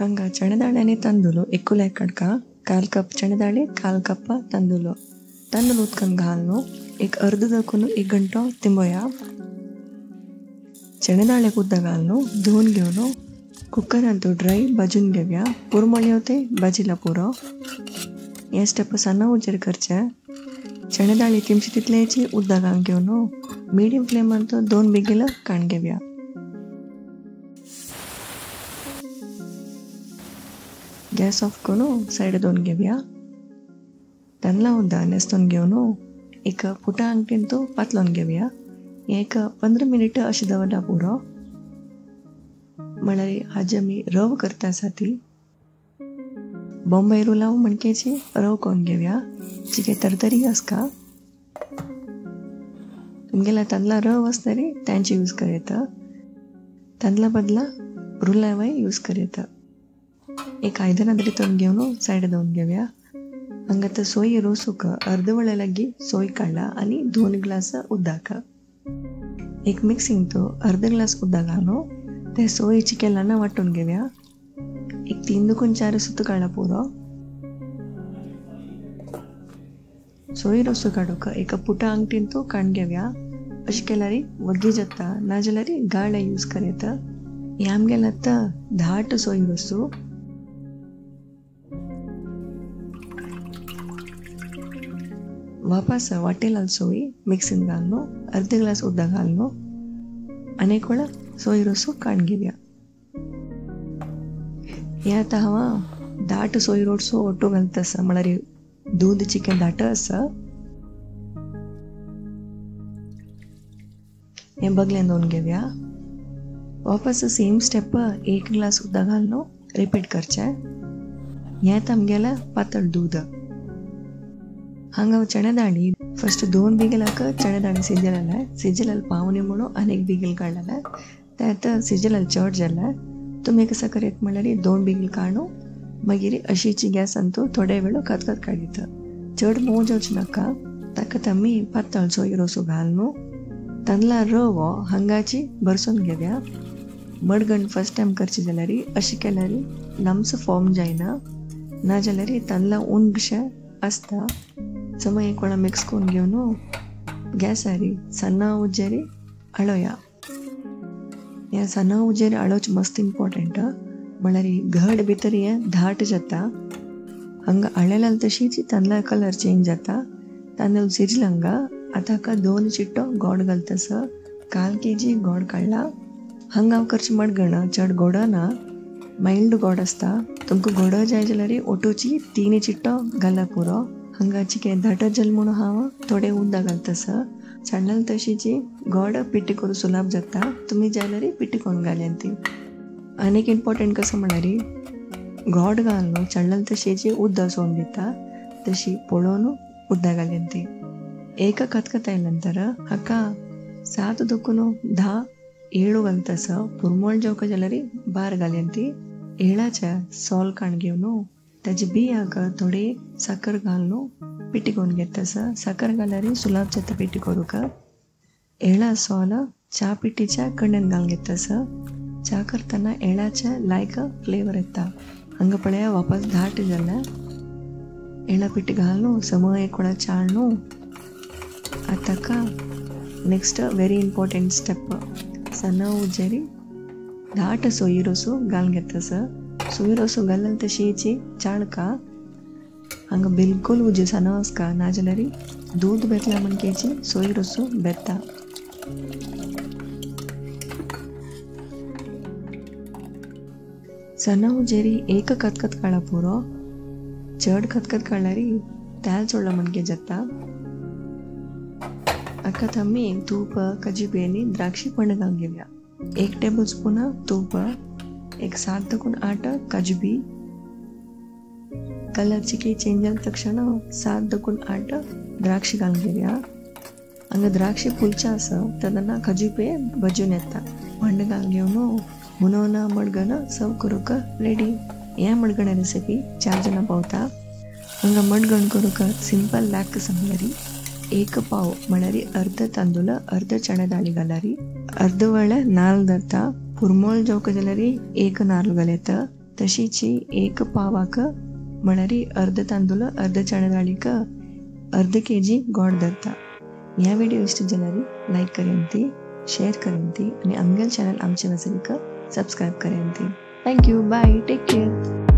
हांगा चणे दाळी आनी तांदूळ एकूल एक काडका. 1/4 कप चणे दाळी 1/4 कप तांदूळ. तांदूळ उदकान घालून एक अर्द दाखून 1 घंटो तिंबोया. चणे दाळीक उदक घालून धुवन घेवन कुकरांत ड्राय भाजून घेवया. पुरमळी होते भाजीला पुरो. हे स्टेप सಣ್ಣ उजेर करचे. चणे दाळी तिमशी तितल्याची उदक घालून घेवन मिडियम फ्लेमांत 2 बिगेल काण घेवया. गॅस ऑफ करून सायड दोन घेवया. तांदळा उदक नेस्तून घेवन एक पुटा अंगठीन तो पातलोवन घेवया. एक 15 मिनिट अशें दवरला पुरो. म्हळ्यार हाजी आमी रव करता आसा ती बॉम्बे रुलाव मणक्याची रव करून घेवया. चिके तरतरी आसका तुमगेला तांदळा रव आसतरी तांची यूज करता. तांदळा बदला रुलावय यूज करता. एक आयदनां तरी घेवन सायड दवरून घेवया. हांगा आतां सोय रोसूक अर्द वळे लागीं सोय काडला आनी 2 ग्लास उदक. एक मिक्सिंग तो अर्द ग्लास उदक घालून ते सोय चिकें ल्हान वांटून घेवया. एक 3 दुकून 4 सुत काडला पुरो. सोय रोसू काडूक एका पुटा अंगठीन तो काडून घेवया. अशें केल्यार वग्गी जाता, नाजाल्यार गाळ यूज करता. हें आमगेलें आतां धाट सोय रोसू. वापस वाटेलाल सोय मिक्सीन घालून अर्द ग्लास उदक घालून आनी एक वेळा सोय रोसू काडून घेवया. हें आतां हांव दाट सोय रोसो ओटो घालता आसा, म्हळ्यार दूद चिकन दाट आसा. हें बगल्यान दोन घेवया. वापस सेम स्टेप 1 ग्लास उदक घालून रिपीट करचें. हें आतां आमगेलें पातळ दूद. हांगा चणे दाळी फस्ट 2 बिगेलाक चणे दाळी सिजलेले सिजलेले पावणे म्हणून आनी 1 बिगेल काडलेले ते आतां सिजलेले चड जाले. तुमी कसं करीत म्हणल्यार 2 बिगेल काडून मागीर अशीची गॅसान तूं थोडे वेळ खतखत काडीत. चड मोव जावचें नाका. ताका आमी पातळ सोय रोसो घालून तांदळा रवो हांगाची भरसून घेवया. मडगण फस्ट टायम करची जाल्यार अशें केल्यार लम्स फॉर्म जायना, ना जाल्यार तांदळां उंडशें आसता. समय एक वेळा मिक्स करून घेवन गॅसार सण्ण उजेर आळोया. ह्या सण्ण उजेर आळोवचें मस्त इम्पॉर्टंट, म्हळ्यार घड भितर हें धाट जाता. हांगा आळयल्यार तशीच तांदळा कलर चेंज जाता. तांदूळ शिजले हांगा आतां हाका 2 चिट्टो गोड घालता आसा. 1/4 केजी गोड काडला. हांगा हांव करचें मडगण चड गोड ना, मायल्ड गोड आसता. तुमकां गोड जाय जाल्यार ओटोची 3 चिट्टो घाला पुरो. हांगा चिकें धाट जालें म्हणून हांव थोडें उदक घालता आसा. सांडल्यार तशीची गोड पिठी करून सुलाब जाता. तुमी जाय जाल्यार पिठी करून घालया ती. आनी एक इम्पॉर्टंट कसो म्हळ्यार गोड घालून चडल्यार तशीची उदक सोडून दिता, तशी पळोवन उदक घालया ती. एक खतखत आयल्या नंतर हाका 7 दुकून 10 एळू घालता आसा. पुरमोळ जेवका जाल्यार 12 घालया ती. एळाच्या सोल काण घेवन ताजे बियाक थोडी साकर घालून पिठी करून घेता आसा. साकर घाल्यार सुलाब जाता पिठी करूंक. एळा सोल च्या पिठीच्या कण्ण्यान घालून घेता आसा. च्या करतना एळाच्या लायक फ्लेवर येता. हांगा पळया वापस धाट जाल्या. एळा पिठी घालून समय एक वेळा चाळून आतां नेक्स्ट व्हेरी इम्पॉर्टंट स्टेप सण्ण उजेर धाट सोय रोसो घालून घेता आसा. सोय रोसो घालून तशीची चाळका. हांगा बिलकुल उजे सण्ण आसका, नाजाल्यार दूद बेतला म्हणकेची सोय रोसो बेता. सण्ण उजेर एक खतखत काडला पुरो. चड खतखत काडल्यार तेल सोडला म्हणके जाता. हाका आमी तूप, काजू बी आनी द्राक्षी पण घालून घेवया. 1 टेबल स्पून तूप, एक 7 दुकून 8 काजू बी. कलर चिके चेंज जाले तक्षण 7 दुकून 8 द्राक्षी घालून घेवया. हांगा द्राक्षी फुलचे आसा तेन्ना काजू बी भजून येता. पंड घालून घेवन हुनोना मडगण सर्व करूंक रेडी. ह्या मडगण रेसिपी 4 जाणां पावता. हांगा मडगण करूंक सिंपल लाक सांगल्यार 1 पाव म्हळ्यार अर्द तांदूळ अर्द चणे दाळी घालारी, अर्द वळे नाल्ल धरता, पुरमोळ जेवका जाल्यार 1 नाल्ल घालयता. तशीच एक पावाक म्हळ्यार अर्द तांदूळ अर्द चणे दाळीक अर्द केजी गोड धरता. ह्या व्हिडिओ इश्ट जाल्यार लायक करंती, शेअर करंती आनी आमगेल चॅनल आमचे वसरीक subscribe करंती. Thank you, bye, take care.